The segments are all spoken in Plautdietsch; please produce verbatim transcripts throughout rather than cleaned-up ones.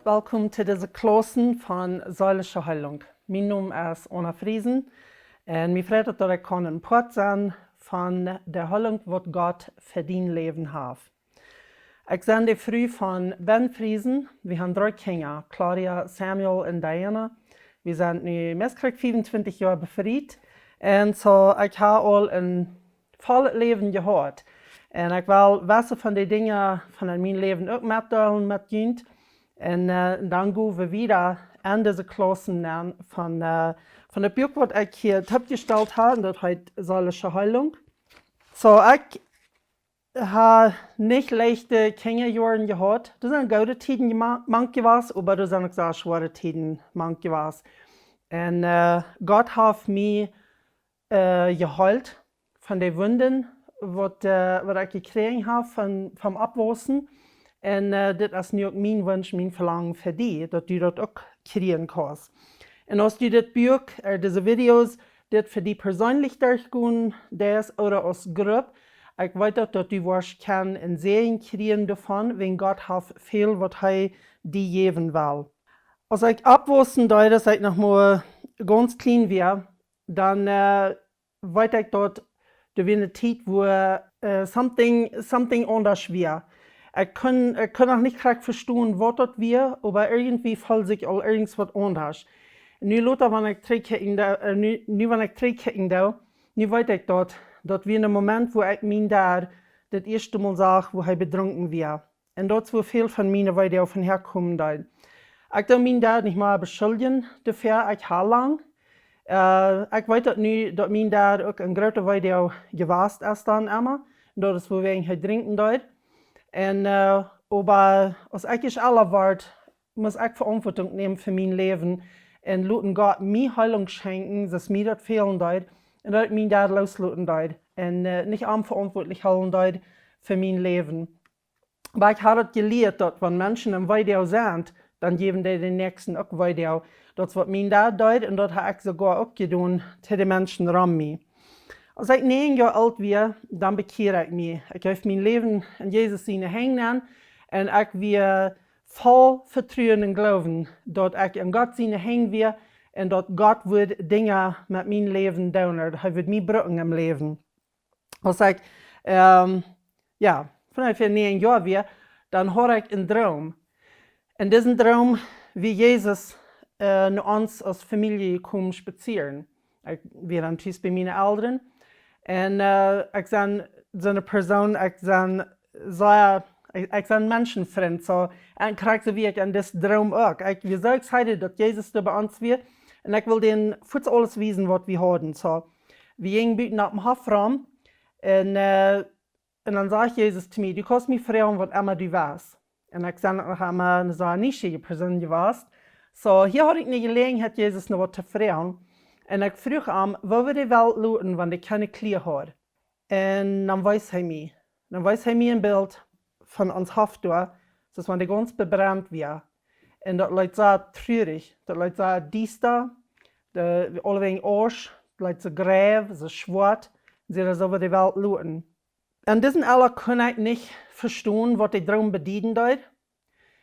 Welkom to dise Klaussen von Seelische Heilung. Mien Nomen es Anna Friesen un mie freit daut, daut ekj kaun een Poat sennen von de Heilung, waut Gott fa dien Läwen haft. Ekj sie de Fru von Ben Friesen. Wie haben dree Kjinja, Claudia, Samuel un Diana. Wie sent nu meist krakjt fiefuntwintich Joa befriet. Un soo, ekj hab aul een vollet Läwen jehaut. Un ekj well wesse von de Dinja von mien Läwen uk metdeelen met junt. Un, äh, dan go wie wieda aun dise Klaussen aun von, äh, von daut Buak, waut ekj hia toopjestalt hab, un daut heet Seelische Heilung. Soo, ekj hab nich leichte Kjinjajoaren jehaut. Doa sent goode Tieden jema-, mank jewast, oba doa sent uk sea schwoare Tieden mank jewast. Un, äh, Gott haft mie, äh, jeheelt von de Wunden, waut, äh, waut ekj jekjräajen hab von, vom Oppwaussen. Un, äh, dit es nu uk mien Wunsch, mien Velangen fa die, daut du daut uk kjrieen kaust. Un aus du dit Buak, äh, dise Videos, dit fa die perseenlich derchgonen deist ooda aus Grupp, ekj weet daut, daut du woascht kjennen een Säajen kjrieen doavon, wiels Gott haft väl, waut hee die jäwen well. Aus ekj oppwaussen deed, aus ekj noch mau gaunz kjlien wia, dan, äh, weet ekj daut doa wia eene Tiet, wua, äh, something, something aundasch wia. Ekj kunn, ekj kunn noch nich krakjt vestonen, waut daut wia, oba irjentwoo feeld sikj aul irjent waut aundasch. Un nu lota, wan ekj trigjkjikjen doo, äh, nu, nu wan ekj trigjkjikjen doo, nu weet ekj daut, daut wia een Moment, wua ekj mien Dad daut ieeschte Mol sach, wua hee bedrunken wia. Un daut es, wua väl von miene Weedoag von häakomen deed. Ekj doo mien Dad nich mea beschuldjen doafäa, ekj hab lang. Äh, ekj weet daut nu, daut mien Dad uk eene groote Weedoag jewast es dan emma. Un daut es, wuawäajen hee drinkjen deed. Un, äh, oba aus ekj ieescht ella wort, must ekj Veauntwuatunk nämen fa mien Läwen un loten Gott mie Heilung schenkjen, soo aus mie daut fälen deed, un daut ekj mien Dad loosloten deed un, äh, nich am veauntwuatlich hoolen deed fa mien Läwen. Oba ekj hab daut jelieet, daut wan Menschen eene Weedoag sent, dan jäwen dee dän Näakjsten uk Weedoag. Daut es, waut mien Dad deed, un daut hab ekj soogoa uk jedonen to de Menschen rom mie. Aus ekj näajen Joa oolt wia, dan bekjieed ekj mie. Ekj jeef mien Läwen en Jesus siene Henj aun un ekj wia voll Vetruen un Gloowen, daut ekj en Gott siene Henj wia un daut Gott wudd Dinja met mien Läwen doonen, daut hee wudd mie brucken em Läwen. Aus ekj, ähm, jo, von onjefäa näajen Joa wia, dan haud ekj eenen Droom. En disen Droom wia Jesus, äh, no ons aus Famielje jekomen spazieren. Ekj wia dan tus bie miene Elren. Un, äh, ekj sie soone Persoon, ekj sie sea, ekj, ekj sie Menschenfrint, soo, un krakjt soo wia ekj en disen Droom uk. Ekj wia soo excited, daut Jesus doa bie ons wia. Un ekj wull dän fuaz aules wiesen, waut wie hauden. Soo, wie jinjen buten opp dän Hoff rom. Un, äh, un dan säd Jesus to mie: "Du kaust mie froagen, waut emma du west." Un ekj sie noch emma eene sea nieschieeje Persoon jewast. Soo, hia haud ekj eene Jeläajenheit, Jesus no waut to froagen. Un ekj fruach am, woo wia de Welt dan, wan dee kjeene Kjlia haud. Un dan wees hee mie. Dan wees hee mie een Bilt von ons Hoff doa, soo aus wan dee gaunz vebrennt wia. Un daut leet sea trurich, daut leet sea diesta, de, aulawäajen Asch, daut leet soo greiw, soo schwoat, un säd: "Soo woat de Welt loten." Un disen Ella kunn ekj nich vestonen, waut de Droom bedieden deed.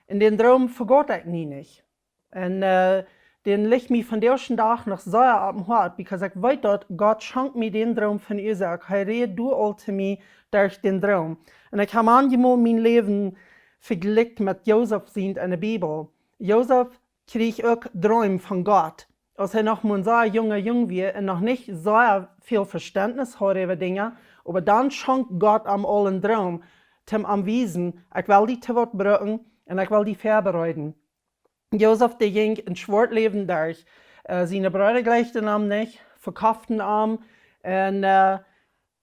Un dän Droom vegaut ekj nie nich. Un, äh, dän licht mie vondoag dän Dach noch sea opp däm Hoat, because ekj weet, daut Gott schonk mie dän Droom fa eene Uasoak. Hee räd doa aul to mie derch dän Droom. Un ekj hab mau mien Läwen vejlikjt met Josef sien en de Bibel. Josef kjrieech uk Dreem von Gott. Aus hee noch mau een sea junga Jung wia un noch nich sea väl Vestentnis haud äwa Dinja, oba dan schonk Gott am aul een Droom, toom am wiesen: "Ekj well die to waut brucken un ekj well die väabereiden." Josef, dee jinkj een schwoat Läwen derch. Äh, siene Breeda jlikjten am nich, vekoften am. Un, äh,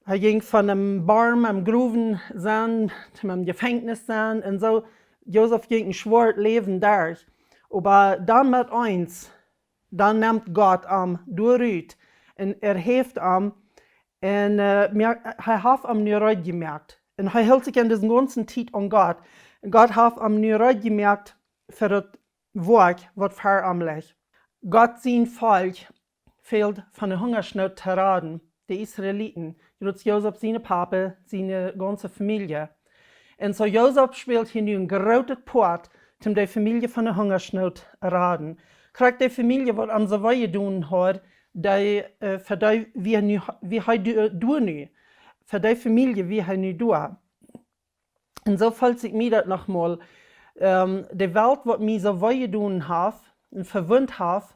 hee jinkj von een Borm em Growen sennen, toom em Jefenkjnis sennen. Un soo, Josef jinkj een schwoat Läwen derch. Oba dan met eent, dan nemt Gott am doa rut un erhäft am un, äh, moakt, hee haft am nu reed jemoakt. Un hee hilt sikj en dise gaunze Tiet aun Gott. Gott haft am nu reed jemoakt fa daut Woakj, waut ver am licht. Gott sien Volkj fäld von de Hungasnoot to raden, de Israeliten, daut es Josef siene Papa, siene gaunze Famielje. Un soo Josef spält hia nu een grootet Poat toom de Famielje von de Hungasnoot raden. Krakjt de Famielje, waut am soo wee jedonen haud, dee, äh, fa dee wia nu, wia hee du-, doa nu. Fa dee Famielje wia hee nu doa. Un soo felt sikj mie daut noch mol. Ähm, de Welt, waut mie soo wee jedonen haft un vewunt haft,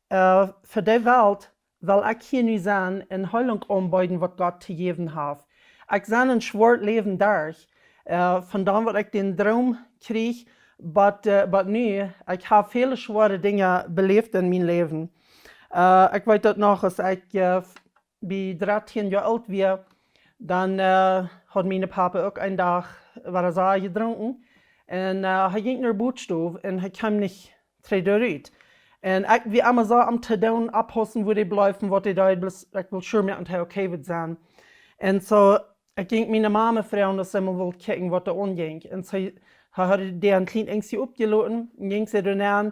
äh, fa dee Welt well ekj hia nu sennen un Heilunk aunbeeden, waut Gott to jäwen haft. Ekj sie een schwoaret Läwen derch. Äh, von dan, waut ekj dän Droom kjrieech, bat, äh, bat nu, ekj hab väle schwoare Dinja beläft en mien Läwen. Äh, ekj weet daut noch, aus ekj, äh, bie dartieen Joa oolt wia, dan, äh, haud mien Papa uk een Dach, wia hee sea jedrunken. Un, äh, hee jinkj no de Bodstow un hee kjeem nich trigj doa rut. Un ekj wia emma soo aum to doonen, oppaussen, wua hee bleef, waut hee deed, bloos ekj wull sure moaken, daut hee okay wudd sennen. Un soo, ekj jinkj miene Mame froagen, aus see mol wull kjikjen, waut doa aunjinkj. Un see, hee haud dee een kjlien Enjstje oppjeloten, un jinkj see doa nenn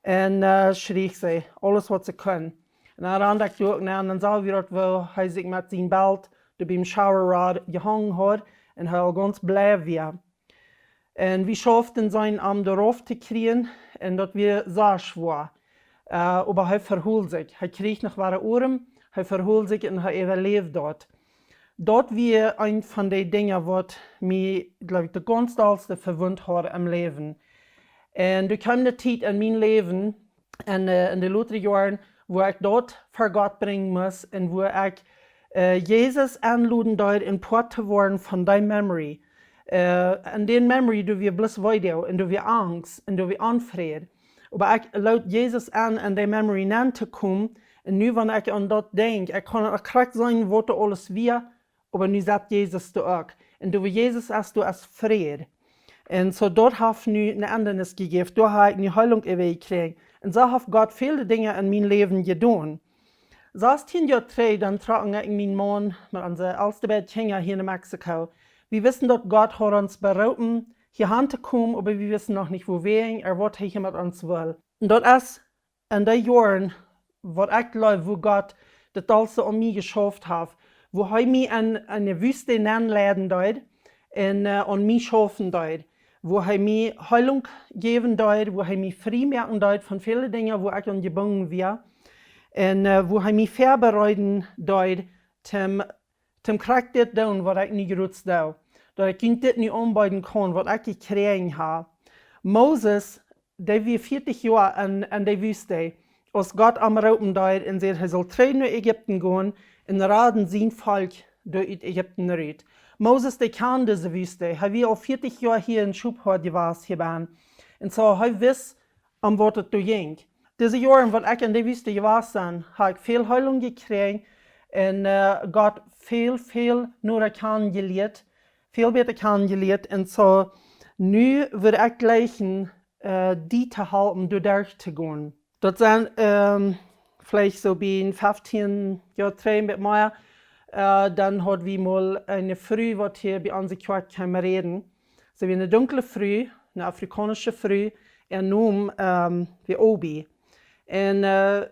un, äh, schrieech see, aules, waut see kunn. Un dan rand ekj doa uk nenn, un dan sach wie daut, woo hee sikj met sien Belt doa biem shower rod jehongen haud, un hee aul gaunz bleed wia. Un wie schauften seenen, am doa rauf to kjrieen, un daut wia sea schwoa. Äh, oba hee vehool sikj. Hee kjrieech noch wada Odem, hee vehool sikj un hee äwaläwd daut. Daut wia eent von de Dinja, waut mie, jleew ekj, daut gaunz dollste vewunt haud em Läwen. Un doa kjeem de Tiet en mien Läwen, en, äh, en de latste Joaren, wua ekj daut ver Gott brinjen must un wua ekj, äh, Jesus enloden deed, een Poat to woaren von dee memory. Äh, en dee memory, doa wia bloos Weedoag un doa wia Angst un doa wia Onfräd. Oba ekj lood Jesus en, en dee memory nenn to komen. Un nu, wan ekj aun daut denkj, ekj kaun daut krakjt seenen, waut doa aules wia, oba nu sett Jesus doa uk. Un doa, wua Jesus es, doa es Fräd. Un soo, daut haft nu eene Endanis jejäft. Doa hab ekj nu Heilunk äwajekjräajen. Un soo haft Gott väle Dinja en mien Läwen jedonen. Sastieen Joa trigj, dan trocken ekj un mien Maun met onse elste beid Kjinja hia no Mexiko. Wie wisten, daut Gott haud ons beroopen, hia han to komen, oba wie wisten noch nich, wuawäajen, ooda waut hee hia met ons wull. Un daut es en dee Joaren, waut ekj jleew, wua Gott daut aulsoo aun mie jeschauft haft, wua hee mie en, en de Wüste nenn leiden deed un, äh, aun mie schaufen deed, wua hee mie Heilunk jäwen deed, wua hee mie frie moaken deed von väle Dinja, wua ekj aun jebungen wia, un, äh, wua hee mie väabereiden deed, toom, toom krakjt dit doonen, waut ekj nu jrods doo, daut ekj junt dit nu aunbeeden kaun, waut ekj jekjräajen hab. Moses, dee wia vieetich Joa en, en de Wüste, aus Gott am roopen deed un säd, hee sull trigj no Ägipten gonen un raden sien Volkj doa ut Ägipten rut. Moses, dee kjand dise Wüste. Hee wia aul vieetich Joa hia een Schophoad jewast hia benn. Un soo, hee wist, om waut et doa jinkj. Dise Joaren, waut ekj en de Wüste jewast sie, hab ekj väl Heilunk jekjräajen un, äh, Gott väl, väl noda kjanen jelieet, väl bäta kjanen jelieet. Un soo, nu wudd ekj jleichen, äh, die to halpen, doa derch to gonen. Daut sent, ähm, veleicht soo bie een feftieen Joa trigj, een bät mea, äh, dan haud wie mol eene Fru, waut hia bie onse Kjoakj kjeem räden. See wia eene dunkle Fru, eene afrikaunische Fru, äa Nomen, ähm, wia Obi. Un, äh,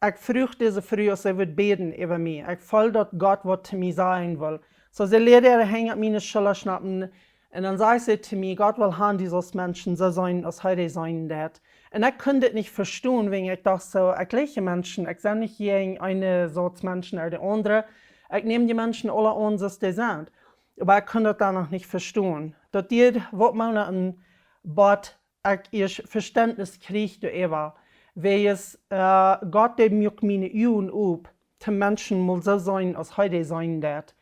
ekj fruach dise Fru, aus see wudd bäden äwa mie. Ekj feeld, daut Gott waut to mie sajen wull. Soo, see leet äare Henj opp miene Schulla schnappen un dan säd see to mie: "Gott well han, du saust Menschen soo seenen, aus hee dee seenen deed." Un ekj kunn dit nich vestonen, wiels ekj docht soo: "Ekj jleich Menschen, ekj sie nich jäajen eene Sort Menschen ooda de aundre. Ekj näm dee Menschen aula aun, soo aus dee sent." Oba ekj kunn daut dan noch nich vestonen. Daut dieed waut Moonaten, bat ekj ieescht Vestentnis kjrieech doaräwa. Wiels, äh, Gott, dee muak miene Uagen op, to Menschen mol soo seenen, aus hee dee seenen deed.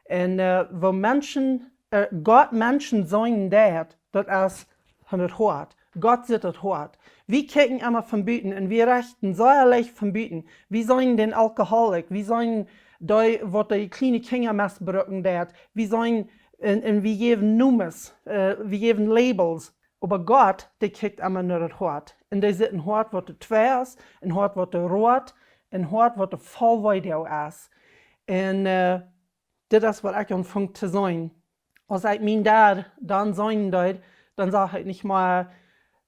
Un, äh, woo Menschen, äh, Gott Menschen seenen deed, daut es von daut Hoat. Gott sitt daut Hoat. Wie kjikjen emma von buten un wie rechten sea leicht von buten. Wie seenen dän Alkoholik, wie seenen dee, waut dee kjliene Kjinja mesbruken deed. Wie seenen, un, un wie jäwen Nomes, äh, wie jäwen Labels. Oba Gott, dee kjikjt emma no daut Hoat. Un dee sitt een Hoat, waut doa twei es, een Hoat, waut doa roat, een Hoat, waut doa voll Weedoag es. Un, äh, dit es, waut ekj aunfunk to seenen. Aus ekj mien Dad dan seenen deed, dan sach ekj nich mea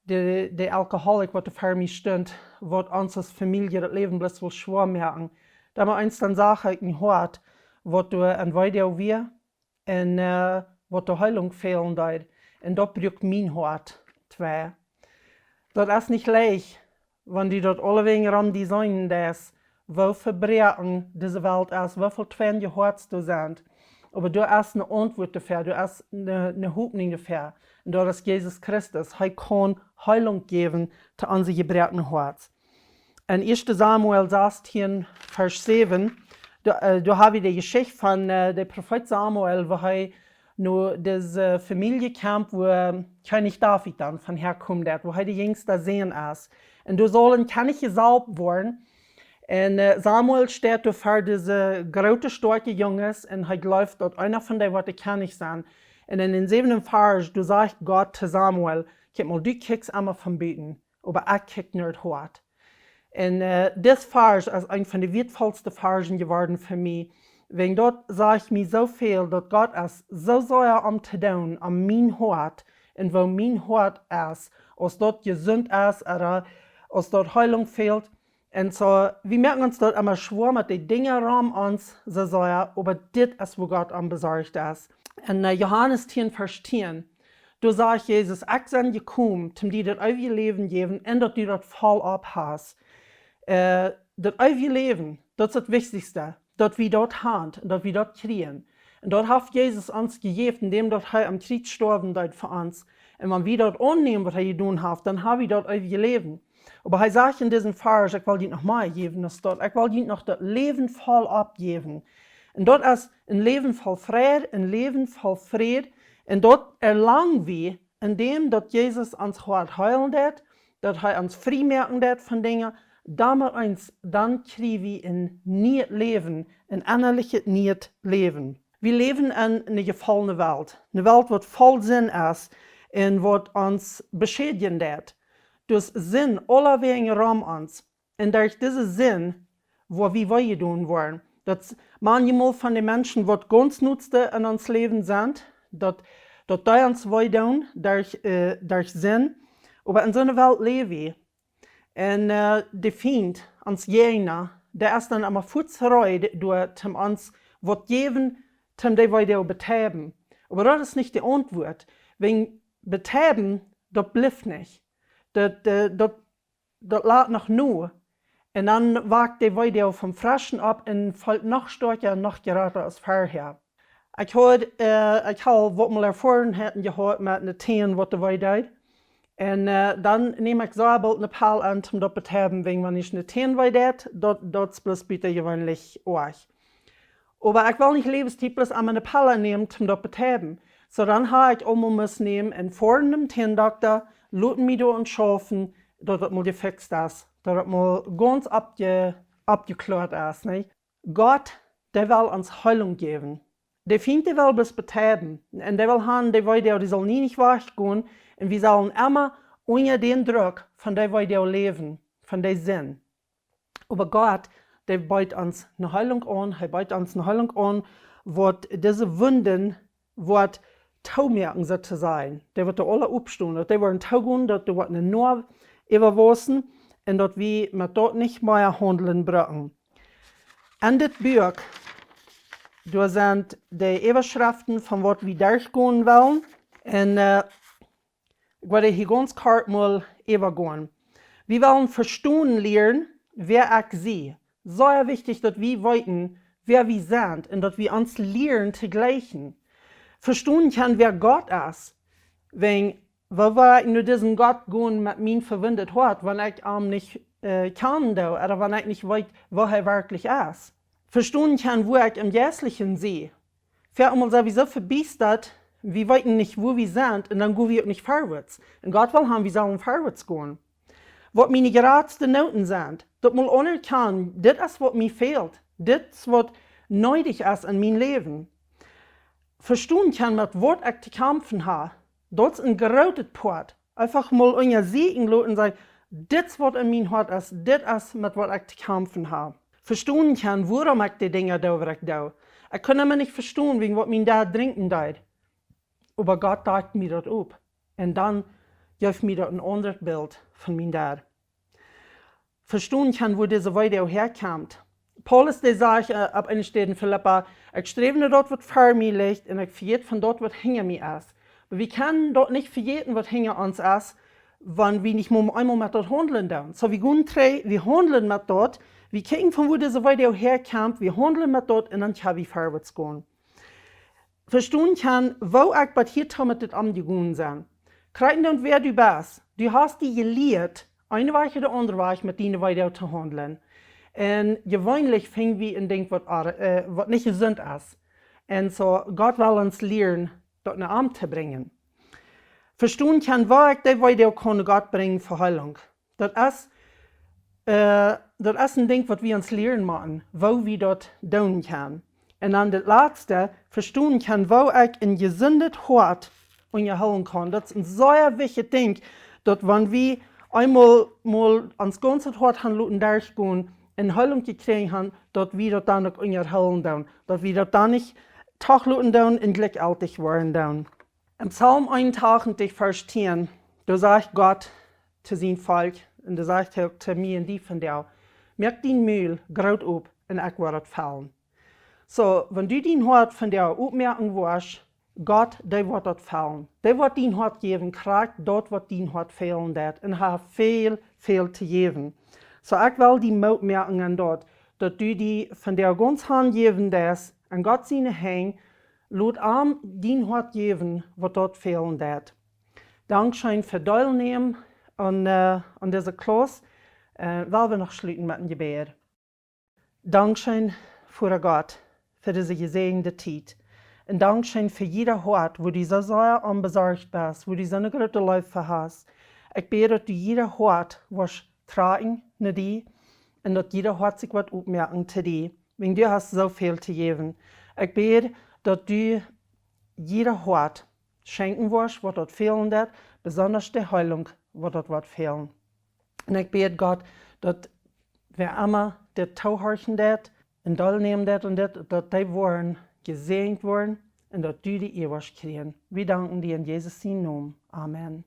dee, dee Alkoholik, waut doa ver mie stunt, waut ons aus Famielje daut Läwen bloos wull schwoa moaken. Dan mau eens, dan sach ekj een Hoat, waut doa en Weedoag wia, un, äh, waut de Heilunk fälen deed. Un daut bruak mien Hoat. twee. Daut es nich leicht, wan du daut aulewäajen rom designen deist, woo vebroaken dise Welt es, woo väl twei Hoaten doa sent. Oba doa es eene Auntwuat doafäa, doa es eene, eene Hopninj doafäa. Un daut es Jesus Christus. Hee kaun Heilunk jäwen to onse jebroakne Hoaten. En ieeschte Samuel sastieen, Varsch säwen, doa, äh, doa hab wie de Jeschicht von, äh, de Profeet Samuel, woo hee no dise Famielje kjemt, wua Kjennich David dan von häakjemt, wua hee de jinjsta Sän es. Un doa saul een Kjennich jesaulft woaren. Un, äh, Samuel steit doa ver dise groote, stoakje Junges un hee jleeft, daut eena von dee woat de Kjennich sennen. Un en dän säwenden Varsch, doa sajcht Gott to Samuel: "Kjikj mol, du kjikjst emma von buten, oba ekj kjikj no daut Hoat." Un, äh, dis Varsch es een von de wieetvollste Varschen jeworden fa mie. Wäajen daut sajcht mie soo väl, daut Gott es soo sea aum to doonen aun mien Hoat un woo mien Hoat es, aus daut jesunt es, ooda aus daut Heilunk fält. Un soo, wie moaken ons daut emma schwoa met de Dinja rom ons, soo sea, oba dit es, wua Gott aum besorcht es. En, äh, Johanes tieen, Varsch tieen, doa sajcht Jesus: "Ekj sie jekomen, om die daut eewje Läwen jäwen un daut du daut voll opp hast." Äh, daut eewje Läwen, daut es daut Wichtichste, daut wie daut haben un daut wie daut kjrieen. Un daut haft Jesus ons jejäft, endäm daut hee aum Kjriez stoawen deed fa ons. Un wan wie daut aunnämen, waut hee jedonen haft, dan hab wie daut eewje Läwen. Oba hee sajcht en disen Varsch: "Ekj well junt noch mea jäwen aus daut. Ekj well junt noch daut Läwen voll opp jäwen." Un daut es een Läwen voll Fräd, een Läwen voll Fräd. Un daut erlang wie, endäm daut Jesus ons Hoat heelen deed, daut hee ons frie moaken deed von Dinja, dan mau eent, dan kjrie wie een nieet Läwen, een ennalichet nieet Läwen. Wie läwen en eene jefollne Welt, eene Welt, waut voll Sind es un waut ons beschädjen deed. Doa es Sind aulewäajen rom ons. Un derch dise Sind, woo wie wee jedonen woaren. Daut es manchmol von de Menschen, waut gaunz noodste en ons Läwen sent, daut, daut dee ons wee doonen derch, äh, derch Sind. Oba en soone Welt läw wie. Un, äh, de Fient, ons Jäajna, dee es dan emma fuaz reed, doa, om ons waut jäwen, om dee wee doa betäuben. Oba daut es nich de Auntwuat. Wäajen betäuben, daut blift nich. Daut, äh, daut daut lat noch no. Un dan wakt dee wee doa vom freschen opp un felt noch stoakja un noch jrata aus verhäa. Ekj haud, äh, ekj haud waut mol Erfoarenheiten jehaut met eene Tähn, waut doa wee deed. Un, äh, dan neem ekj soo boolt eene Pell aun, om daut betäuben, wäajen wan mie eene Tähn wee deed, daut, daut es bloos bieta jeweenlich oajch. Oba ekj well nich läwenstiet bloos aun miene Pellen nämen, om daut betäuben. Soo dan hab ekj aulmol must nämen un foaren nom Tändokta, loten mie doa aun schaufen, daut daut mol jefixt es, daut daut mol gaunz oppje-, oppjekloat es, nä? Gott, dee well ons Heilunk jäwen. De Fient, dee well bloos betäuben, un dee well han, dee wee doa, dee saul nie nich wajchgonen, un wie sellen emma unja dän Druck von dee wee doa läwen, von dee Sind. Oba Gott, dee beet ons eene Heilunk aun, hee beet ons eene Heilunk aun, waut dise Wunden woat toomoaken, soo to sajen. Dee woat doa aula oppstonen, daut dee woaren toogonen, daut doa woat eene Noab äwawaussen un daut wie met daut nich mea haundlen brucken. En dit Buak, doa sent de Äwaschreften von waut wie derchgonen wellen. Un, äh, ekj well hia gaunz kort mol äwagonen. Wie wellen vestonen lieren, wäa ekj sie. Sea wichtich, daut wie weeten, wäa wie sent un daut wie ons lieren to jlikjen. Vestonen kjennen, wäa Gott es. Wäajen, woo woa ekj no disen Gott gonen met mien vewundet Hoat, wan ekj am nich, äh, kjanen doo, ooda wan ekj nich weet, woo hee werkjlich es? Vestonen kjennen, woo ekj em Jeistlichen sie. Väl mol sent wie soo vebiestat, wie weeten nich, wua wie sent, un dan go wie uk nich verwoats. Un Gott well han, wie sellen verwoats gonen. Waut miene jratste Nooten sent, daut mol aunerkjanen, dit es, waut mie fält, dit es, waut needich es en mien Läwen. Vestonen kjennen, met waut ekj to kjamfen hab, daut es een grootet Poat. Eefach mol unjasieekjen loten un sajen: "Dit es, waut en mien Hoat es, dit es, met waut ekj to kjamfen hab." Vestonen kjennen, wuarom ekj de Dinja doo, waut ekj doo. Ekj kunn emma nich vestonen, wäajen waut mien Dad drinkjen deed. Oba Gott dakt mie daut opp. Un dan jeef mie daut een aundret Bilt von mien Dad. Vestonen kjennen, wua dise Wee doa häakjemt. Paulus, dee sajcht, äh, opp eene Städ en Filippa: "Ekj sträw no daut, waut ver mie licht, un ekj vejät von daut, waut hinja mie es." Oba wie kjennen daut nich vejäten, waut hinja ons es, wan wie nich mau eemol met daut haundlen doonen. Soo, wie gonen trigj, wie haundlen met daut, wie kjikjen von wua dise Weedoag häakjemt, wie haundlen met daut un dan kjenn wie verwoats gonen. Vestonen kjennen, woo ekj bat hia too met dit omjegonen sie. Krakjt endoont wäa du best, du hast die jelieet, eene Wajch ooda aundre Wajch met diene Weedoag to haundlen. Un jeweenlich finj wie een Dinkj waut, ar- äh, waut nich jesunt es. Un soo, Gott well ons lieren, daut no am to brinjen. Vestonen kjennen, woo ekj dee Weedoag kaun no Gott brinjen fa Heilunk. Daut es, äh, daut es een Dinkj waut wie ons lieren motten, woo wie daut doonen kjennen. Un dan daut latste, vestonen kjennen, woo ekj een jesundet Hoat unjahoolen kaun. Daut es een sea wichtjet Dinkj, daut wan wie eemol mol ons gaunzet Hoat han loten derchgonen un Heilunk jekjräajen han, daut wie daut dan uk unjahoolen doonen. Daut wie daut dan nich toch loten doonen un jlikjjeltich woaren doonen. Em Psalm eenuntachentich, Varsch tieen, doa sajcht Gott to sien Volkj, un doa sajcht hee uk to mie un die vondoag: Moak dien Mul groot op un ekj woa daut fellen. Soo, wan du dien Hoat vondoag opmoaken woascht, Gott, dee woat daut fellen. Dee woat dien Hoat jäwen, krakjt daut waut dien Hoat fälen deit. Un hee haft väl, väl to jäwen. Soo, ekj well die Moot moaken aun daut, daut du die vondoag gaunz hanjäwen deist aun Gott siene Henj, lot am dien Hoat jäwen, waut daut fälen deit. Dankscheen fa Deelnämen aun, äh, aun dise Klauss. Äh, well wie noch schluten met een Jebäd. Dankscheen, Voda Gott, fa dise jesäajende Tiet. Un dankscheen fa jieda Hoat, wua du soo sea om besorcht best, wua du soone groote Leew fa hast. Ekj bäd, daut du jieda Hoat woascht trakjen no die un daut jieda Hoat sikj woat opmoaken to die. Wiels du hast soo väl to jäwen. Ekj bäd, daut du jieda Hoat schenkjen woascht, waut daut fälen deit, besonda de Heilunk, waut daut woat fälen. Un ekj bäd, Gott, daut wäa emma dit toohorchen deit un deelnämen deit aun dit, daut dee woaren jesäajent woaren un daut du de Ea woascht kjrieen. Wie danken die en Jesus sienen Nomen. Amen.